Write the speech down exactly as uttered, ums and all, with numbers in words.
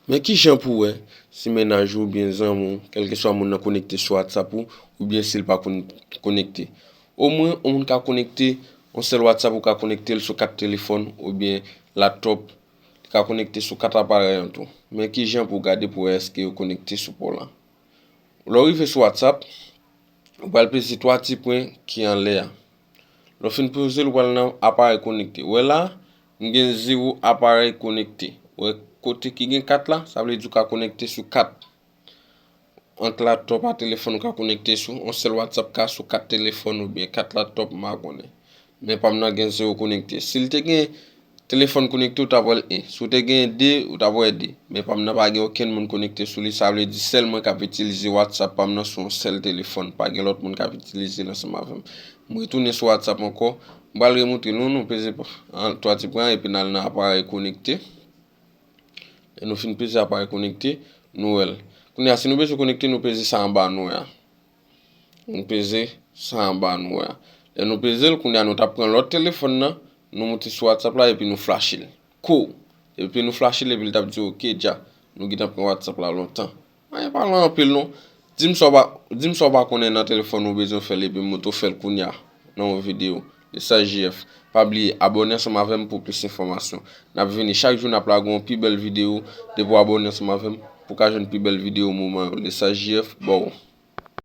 Men ki jan pou w wè si mennaj ou oubyen zanmi w, kèlkeswa moun nan konekte sou WhatsApp ou, oubyen si l pa kon-, konekte. Omwen, yon moun ka konekte, yon sèl WhatsApp ou ka konekte l sou kat telefòn oubyen laptop, li ka konekte sou kat aparèy an tou. Men ki jan pou w gade pou w wè èske yo konekte sou pa w la. Lè w rive sou WhatsApp, ou pral peze twa ti pwen ki anlè a. Lè w fin poze l, ou pral nan aparèy konekte. Ou wè la, m gen zewo aparèy konekte. Ou wè kote ki gen kat la, sa vle di ou ka konekte sou kat. Ant laptop a telefòn ou ka konekte sou, yon sèl WhatsApp ka sou kat telefòn oubyen kat laptop, m pa konnen. Men pa m nan gen zewo konekte. Si l te gen telefòn konekte, ou t ap wè l en. Si w te gen de, ou t ap wè de. Men pa m nan pa gen okenn moun konekte sou li, sa vle di sèl mwen k ap itilize WhatsApp pa m nan sou yon sèl telefòn. Pa gen lòt moun k ap itilize l ansanm avè m. M retounen sou WhatsApp ankò. M pral remoutre nou, nou peze twa ti pwen epi n al nan aparèy konekte. Lè nou fin peze aparèy konekte, nou wè l. Kounye a, si nou bezwen konekte, nou peze sa anba nou wè a. Nou peze sa anba nou wè a. Lè nou peze l, kounye a, nou t ap pran lòt telefòn nan, nou moute sou WhatsApp la epi nou flache l. Kou! Epi nou flache l epi l t ap di, "Ok, dja, nou gentan pran WhatsApp la lontan." Anyen pa long anpil non. Di m sa w pa, di m sa w pa konnen nan telefòn ou bezwen fè l epi m montre w fè l kounye a nan yon videyo. Lesaj J F. Pa bliye, abòne ansanm avè m pou plis enfòmasyon. N ap vini chak jou, n ap lage yon pi bèl videyo. Depi w abòne ansanm avè m, pou w ka jwenn pi bèl videyo moman yo. Lesaj J F, bòw.